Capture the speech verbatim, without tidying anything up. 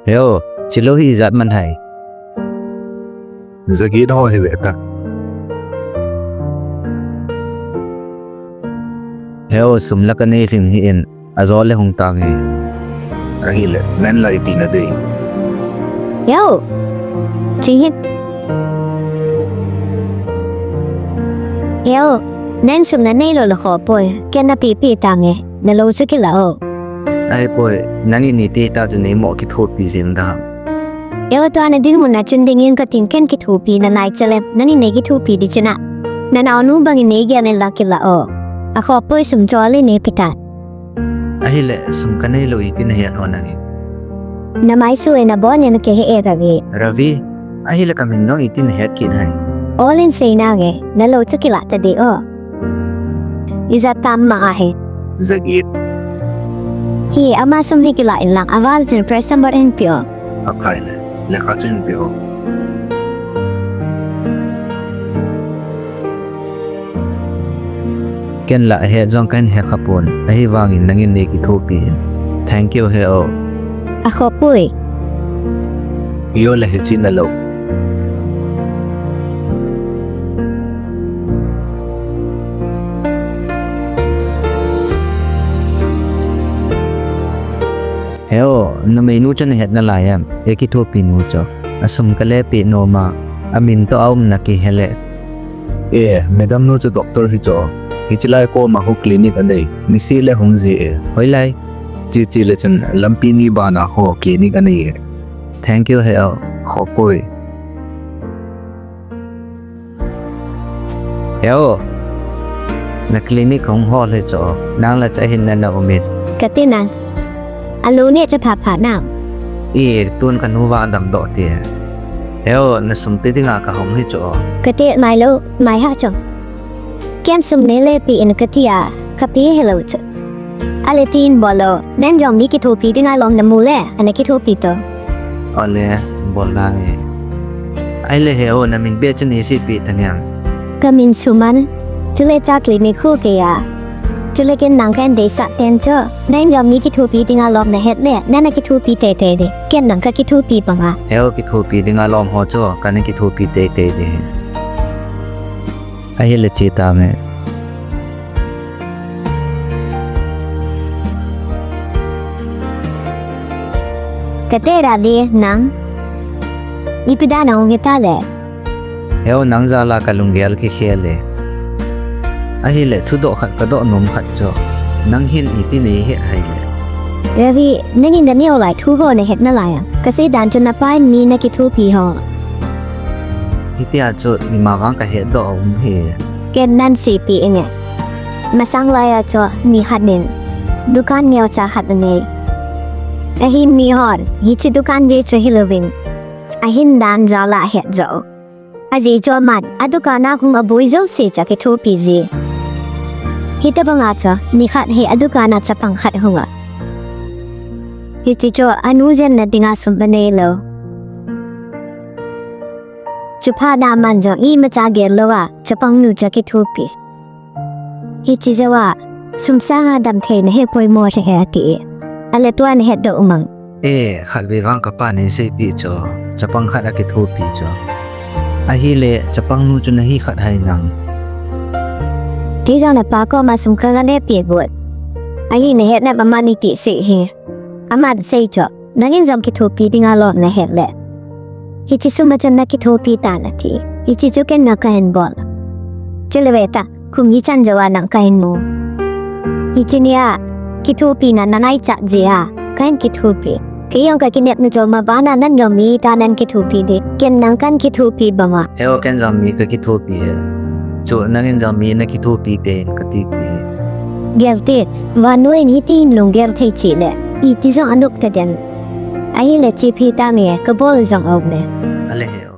Heo, chilou hi ijat man ham. Jaget ho hi ve ta. Heo, sum la kanei lhing hih in, ajou le hung tange. Ahile, nang la ipi nadei? Heo, chi hi. Heo, nang sum nanei lou le khoh poi, ken napeh peh tange, nalou chu kila o. Ahipoi, nangin iti ta chu neimo kithopi jing da. Heo, tua nadinmun a chun dingin kating, ken kithopi nalai chule, nangin nei kithopi di chuna. Nanaonu bangin nei gel in la kila o. Akhoh poi, sum chu le nei peh tan. Ahile, sum kanei lou iti nahet o nangin? Namai su e, nabon e, nake he e, Ravi. Ravi? Ahile kamin jong iti nahet kit ham? Ol in sei nange, nalou chu kila ta di o. Ijat tam ma ahi. Jaget. Hi, ama sum hi kila in lang, aval chun press number in pe o. Aphai le, lekha chu in pe o. Ken la ahet jong kahin he kha pon, ahivangin nangin nei kithopi in. Thank you he o. Akhoh poi. Heo le, hiche nalou. Heo, numei nu chu nahet nalai em? Ekithopi nu chu. Asum kale peh nom a, amin toh aumna kihe le. E, madam nu chu doctor hi chu. Hiche lai koma khu clinic anei. Niseh le hung ji e. Hoilai? Hiche le chun lampi ni bana khu clinic anei e. Thank you he o. Khoh poi. Heo, na clinic hung hol hi chu, nang la cha hin na na um in. Kati nang. Alou ne cha pha pha nang. I, tun kanu va damdoh ti. Heo, na sum pe dinga kahung hi chu. Kati mai lou, mai ha chu. Ken sum nei le pe in kati a, kape helou chu. Ale tin bol o, nang jong mi kithopi dinga lom namu le, ana kithopi to. Ale, bol nange. Ahile he o, namin beh chu nei seipeh tangem? Kamin Suman, chule cha clinic khu keiya. Chule ken nang kahin deisah ten chu, nang jong mi kithopi dinga lom nahet le, nana kithopi teitei di. Ken nang kakithopi banga. He o, kithopi dinga lom ho chu, kana kithopi teitei di. Ahile che tange. Kati ra di nang. Ipi dan a hung hita le. He o, nang jal a kalunggel kikhel e. Ahile thudoh khat kadoh nom khat chu. Nang hin iti nei het ham le. Ravi, nangin naneo lai thu ho nahet nalai a. Kasei dan chu napa in mi nakithopi ho. Hitia chu ima vang kahetdoh aum hi. Ken nang seipeh inge. Masang laiya chu mi khat in dukan neocha khat anei. Ahin mi hon, hiche dukan jeh chu hilouvin, ahin dan jal a het jo. Ajeh chu aman, adukan a hung aboi jouse chu akithopi ji. Hitobanga chu, nikhat hi adukan a chapang khat ahung a. Hiche chu anu jenna dinga sum anei lou. Chuphat a aman jong imacha gel louva, chapang nu chu akithopi. Hiche jouva, sum sanga damtheina hi poimo lheh e ati. Ale tua nahetdoh u mang. E, khatvei vang kapan eiseipeh chu, chapang khat akithopi chu. Ahile, chapang nu chu nahi khat ham nang? Kei jong napa koma sum kanga nepeh got. Ahi nahet nep aman eipeh seh hi. Aman asei chu. Nangin jong kithopi dinga lom nahet le. Hiche sum a chun nakithopi tan ati. Hiche chu ken nang kahin bol. Chule ve ta, kum ijat chan jouva nang kahin mu. Hiche nia, kithopina nanaicha jeh a, kahin kithopi. Kei jong kakinepna jou ma bana nang jong mi tah a nang kithopi di. Ken nang kahin kithopi banga. He o, ken jong mi kakithopi e. Chu nangin jong mi nakithopi tei in katipi. Gel te, vannoi in hitin lunggel thei cheh le. Iti jong anop tadem. Ahile che phei tange, kabol jong aum le. Ale he o.